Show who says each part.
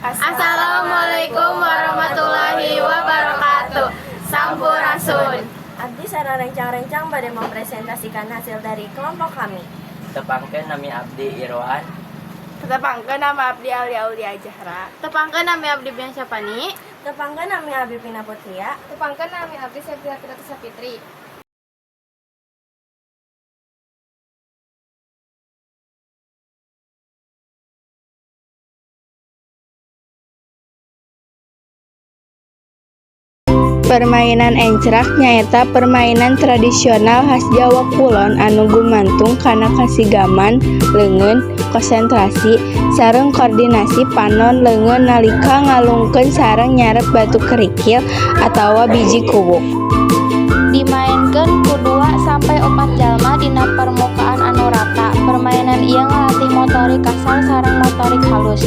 Speaker 1: Assalamualaikum warahmatullahi wabarakatuh. Sampurasun.
Speaker 2: Abdi sareng rencang-rencang bade mempresentasikan hasil dari kelompok kami.
Speaker 3: Tepangkeun, nami abdi Irwan.
Speaker 4: Tepangkeun, nami abdi Aulia Aulia Jahra.
Speaker 1: Tepangkeun, nami abdi Bian Syafani.
Speaker 2: Tepangkeun, nami abdi Pina Putria.
Speaker 5: Tepangkeun, nami abdi Septia Piratu Sapitri.
Speaker 4: Permainan encrak nyaeta permainan tradisional khas Jawa Kulon anu gumantung kana kasigaman leungeun, konsentrasi, sareng koordinasi panon leungeun nalika ngalungkeun sareng nyarep batu kerikil atawa biji kuwuk.
Speaker 5: Dimaenkeun ku 2 sampai 4 jalma dina permukaan anu rata. Permainan ieu ngalatih motorik kasar sareng motorik halus.